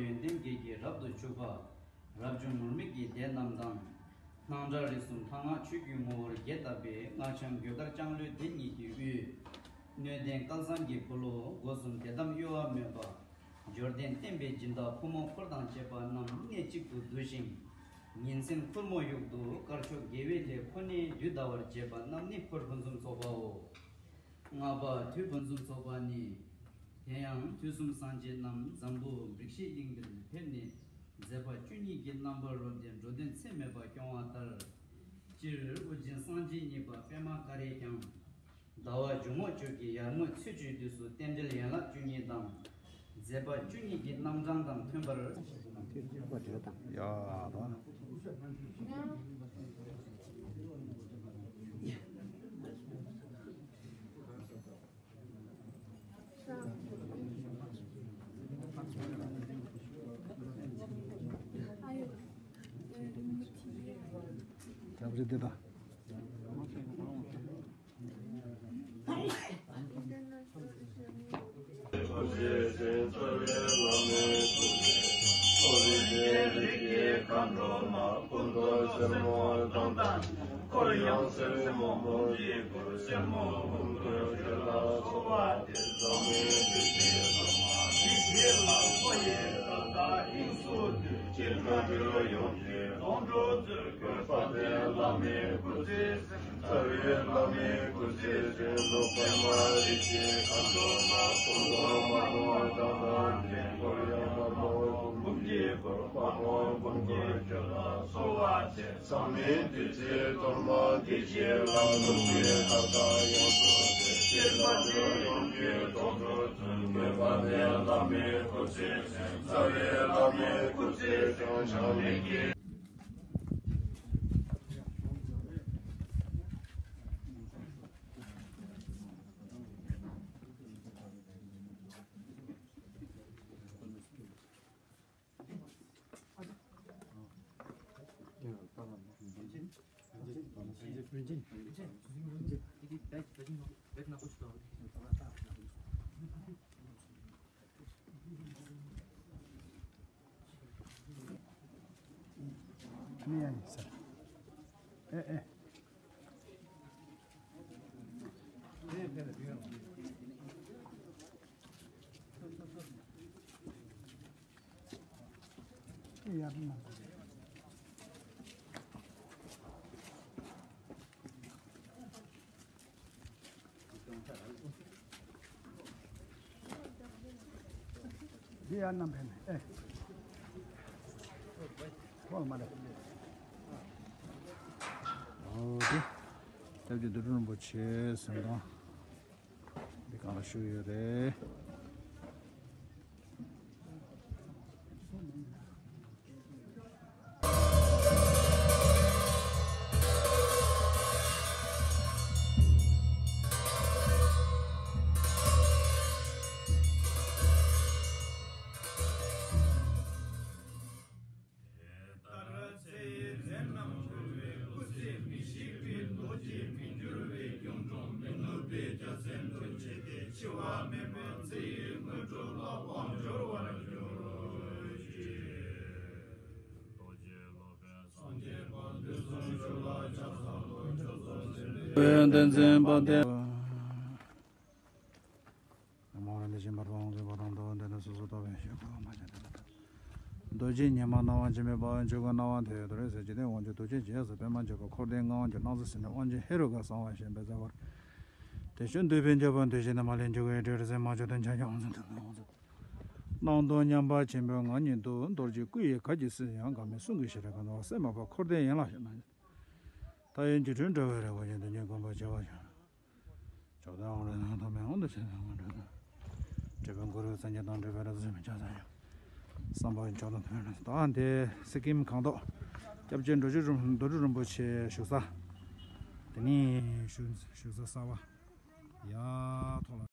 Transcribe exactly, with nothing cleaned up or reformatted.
ཡོན་ཏན་བརྒྱད་ཀྱིས་རབ་ཏུ་ཕྱུག་པ། རབ་བྱུང་ངུར་སྨྲིག་གི་སྡེ་རྣམས་དང་། སྣང་གྲགས་རིགས་གསུམ་ལྷ་སྔགས་ཆོས་ཀྱི་ངོ་བོར་རྒྱས་བཏབ་པའི་སྔགས་འཆང་གོས་དཀར་ལྕང་ལོའི་སྡེ་གཉིས་ཀྱི་དབུས། སྣོད་ལྡན་སྐལ་བཟང་གི་འཁོར་ལོ་སྒོ་གསུམ་དད་དམ་གཡོ་བ་མེད་པ། འབྱོར་ལྡན་བསྟན་པའི་སྦྱིན་བདག་ཕོ་མོ་འཁོར་དང་བཅས་པ་རྣམས་གནས་གཅིག་ཏུ་འདུ་ཞིང་། ཉིན་མཚན་ཁོལ་མོ་ཡུག་ཏུ་དཀར་ཕྱོགས་དགེ་བའི་ལས་ཁོ་ནའི་དུས་འདའ་བར་བྱེད་པ་རྣམས་ནི་འཁོར་ཕུན་སུམ་ཚོགས་པའོ། ལྔ་པ་དུས་ཕུན་སུམ་ཚོགས་པ་ནི། དེ་ཡང་དུས་གསུམ་སངས་རྒྱས་རྣམས་འཛམ་བུ་རིག་བྱེད་གླིང་འདིར་ཕེབས་ནས་མཛད་པ་བཅུ་གཉིས་ཀྱི་རྣམ་པར་རོལ་ཏེ་འགྲོ་དོན་ཚད་མེད་པ་སྐྱོང་བ་ལྟར། སྤྱིར་ཨོ་རྒྱན་སངས་རྒྱས་གཉིས་པ་པདྨ་ཀ་རས་ཀྱང་། ཟླ་བ་འཇུག་ངོགས་སྤྱོད་ཀྱི་ཡར་ངོའི་ཚེས་བཅུའི་དུས་སུ་རྟེན་འབྲེལ་ཡན་ལག་བཅུ་གཉིས་དང་། མཛད་པ་བཅུ་གཉིས་ཀྱི་རྣམ་གྲངས་དང་མཐུན་པར། ཡ་ད། རྒྱབ་རི་འདི་དང་། འཁོར་ཡང་སེར་མོ་འབུམ་གྱི་བུ། སེར་མོ་འབུམ་གྱི་བུ་ལ་གསོལ་བ་འདེབས། ཟག་མེད་བདུད་རྩིའི་ཐོག་མ་འདི་ཡི་ལ། འཁོར་ཡི་ལ་དྭགས་དབྱིངས་སུ་འདུས། སྤྱིར་ཁམས་དྲུག་ཡོངས་ཀྱི་དོན་སྒྲུབ་མཛད། གོས་དཔལ་ལྡན་བླ་མའི་སྐུ་ཚེ་བརྟན། རྩ་བའི་བླ་མའི་སྐུ་ཚེ་བརྟན། ལུགས་པདྨ་རིགས་བཞིའི་མཁའ་འགྲོ་མ། སྐུ་གསུང་དམར་མོ་དང་ལྡན། འཁོར་ཡང་དམར་མོ་འབུམ་གྱི་བུ། དམར་མོ་འབུམ་གྱི་བུ་ལ་གསོལ་བ་འདེབས། ཟག་མེད་བདུད་རྩིའི་ཐོག་མ་འདི་ཡི་ལ། ནུབ་ཀྱི་ལྷ་དང་ཡོངས་སུ་འདྲེས། སྤྱིར་ཁམས་དྲུག་ཡོངས་ཀྱི་དོན་སྒྲུབ་མཛད། གོས་དཔལ་ལྡན་བླ་མའི་སྐུ་ཚེ་བརྟན། རྩ་བའི་བླ་མའི་སྐུ་ཚེ་བརྟན། ཕྱག་ལེན་གྱི། ཨ་ནི་ཡ་ཡིན་ས། ཨེ་ཨེ། ཨེ་ཡར་ན། འདི་ཡར་ན་ཕན་ཨེ། ཁོ་མ་རེད། ཨོ་དེ། སྐྱབས་རྗེ་རྡོ་གྲུབ་རིན་པོ་ཆེ་གཟིམ་ཁང་། འདི་གང་ལ་བཞུགས་ཡོད་རེད། ལྟར་ཚེ་ཡི་མཚན་རྣམས་འཁྱོལ་བའི་སྐུ་ཚེ་མི་ཤིགས་པའི་རྡོ་རྗེ་མི་འགྱུར་བའི་གཡུང་དྲུང་མི་ནུབ་པའི་རྒྱལ་མཚན་དུ་བྱས་ཏེ་འཆི་བ་མེད་པའི་ཚེ་ཡི་དངོས་གྲུབ་ལ་དབང་འབྱོར་བར་གྱུར་ཅིག། རྡོ་རྗེ་སློབ་དཔོན་སངས་རྒྱས་པ་དུས་གསུམ་ཆོས་ལ་ཕྱག་འཚལ་ལོ། ཆོས་ཚོགས་ཟིན་པའི་བསྟན་འཛིན་པ་སྟེ། མ་འོངས་པ་འདི་བཞིན་པར་དབང་བྱེད་པ་དང་། འདོད་པ་དེ་ནི་སོ་སོར་རྟོག་པའི་ཤེས་པ་མ་བྱས་ཏེ། རྡོ་རྗེ་ཉི་མ་སྣང་བ་འཆི་མེད་པ། འཇུག་པ་སྣང་བ་མཐའ་ཡས་རྡོ་རེད་ཟེར། འཇིག་རྟེན་དབང་ཕྱུག་རྡོ་རྗེ་འཆང་ཡབ་སྲས་པདྨ་འབྱུང་པོ་འཁོར་འདས་མངའ་དབང་གྱུར་སྣང་སྲིད་ཟིལ་གནོན་དབང་ཆེན་ཧེ་རུ་ཀ་གསང་བ་ཞེས་འབོད་སྩལ་བར། དེ་བཞིན་འདུས་པའི་འཇམ་དཔལ་དེ་བཞིན་གཤེགས་པ་ལས། འཇུག་པའི་རིགས་རུས་ཟིལ་གནོན་མ་བཅོམ་ལྡན་འཆང་ཁྱབ་དབང་ཕྱུག་ཐུགས་ཀྱི་དབང་ཕྱུག་སྣང་སྟོང་མཉམ་པ་ཆེན་པོའི་ངང་ཉིད་དུ། རྡོ་རྗེ་སྐུ་ཡི་གར་གྱིས་བསུས་ཡང་། འགག་མེད་གསུང་གི་ཤེས་རབ་གང་དུ་བ། སེམས་མ་ཕམ་འཁོར་འདས་ཡན་ལག་ཞི་གནང་། མཐའ་ཡས་སྒྱུ་འཕྲུལ་དྲྭ་བའི་རི་བོ་ཆེན། དོན་ཆེན་གོ་འཕང་བྱེ་བ་ཆེན། མཆོག་ཐུན་དབང་ལུས་དང་ཐོགས་མེད་དབང་དུ་བྱས་ནས། དངོས་གྲུབ་སྟོན། སྤྲུལ་པའི་གུ་རུ་སངས་རྒྱས་དང་། སྤྲུལ་པའི་རིགས་སུ་འཛིན་པའི་ཕྱག་འཚལ་ཞིང་། བསམ་པ་མཆོག་ཏུ་ཐོབ་པའི་རིགས་སུ། ད་དེ་སི་ཀིམ་སྒང་ཏོག་སྐྱབས་རྗེ་རྡོ་རྗེ་རིན་པོ་ཆེ་བཞུགས་ས། དེ་ནི་བཞུགས་བཞུགས་ས་གསར་པ་ཡ་ཐོག་ལ།